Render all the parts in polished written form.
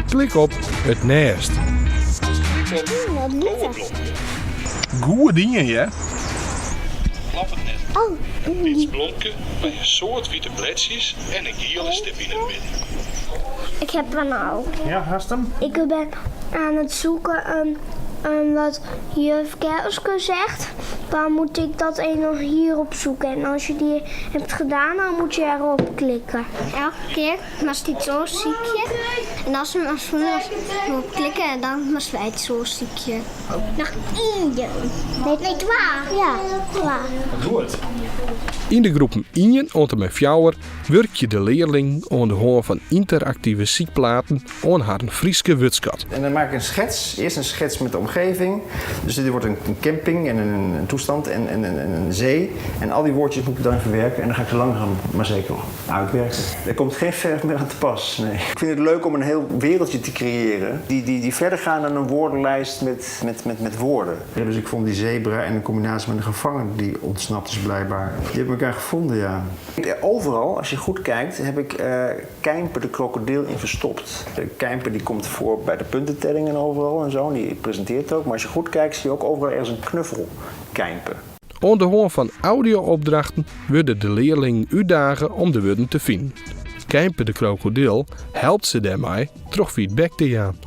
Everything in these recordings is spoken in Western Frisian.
Klik op It nêst. Goed dien, hear. In lyts blomke mei in soad wite bledsjes en in giele stip yn it midden. Ik heb hem al. Ja, hast hem? Ik ben aan het zoeken wat juf Kelske zegt. Dan moet ik dat een hierop zoeken. En als je die hebt gedaan, dan moet je erop klikken. Elke keer moatst iets oars sykje. En as we as we op klikke en dan moatst wer iets oars sykje. Noch ien. Nee, twa. Ja, twa. Goed. Yn de groepen ien oant en mei fjouwer wurkje de learlingen oan de hân fan ynteraktive sykplaten oan harren Fryske wurdskat. En dan maak ik een schets. Eerst een schets met de omgeving. Dus dit wordt een camping en een toestand en en een zee. En al die woordjes moet ik dan verwerken en dan ga ik ze langzaam maar zeker uitwerken. Er komt geen verf meer aan te pas, nee. Ik vind het leuk om een heel wereldje te creëren die, die, die verder gaat dan een woordenlijst met, met, met, met woorden. Ja, dus ik vond die zebra en in combinatie met een gevangene die ontsnapt is blijkbaar. Die hebben elkaar gevonden, ja. Overal, als je goed kijkt, heb ik uh, Keimpe de krokodil in verstopt. Keimpe die komt voor bij de puntentelling en overal en zo. Die presenteert ook. Maar als je goed kijkt, zie je ook overal ergens een knuffel Keimpe. Oan de hân fan audio-opdrachten wurde de learlingen útdage om de wurden te finen. Keimpe de krokodil helpt se dêrmei troch feedback te jaan.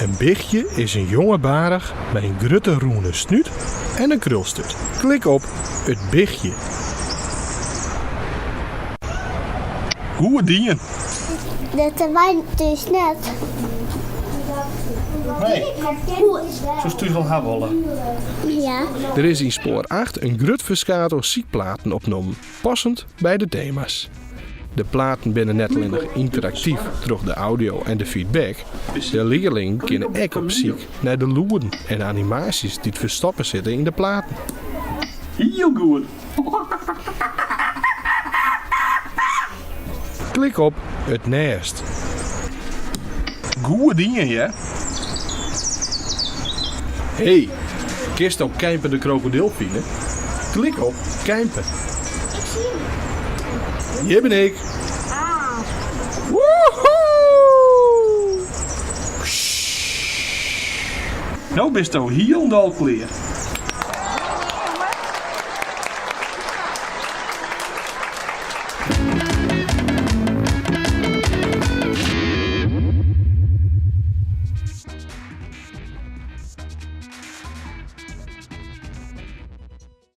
In bichtje is in jonge baarch mei in grutte rûne snút en in krulsturt. Klik op It bichtje. Goed dien! Dat wy dus net. Nee. Soest thús wol ha wolle? Ja. Der is yn Spoar acht in grut ferskaat oan sykplaten opnommen, passend by de tema's. De platen binne net allinnich ynteraktyf troch de audio en de feedback, de learlingen kinne ek op syk nei de lûden en animaasjes dy't ferstoppe sitte yn de platen. Hiel goed! Klik op It nêst. Goed dien, hear! Hee, kinsto Keimpe de krokodil fine? Klik op Keimpe. Hjir bin ik! Woehoe! No bisto hielendal klear.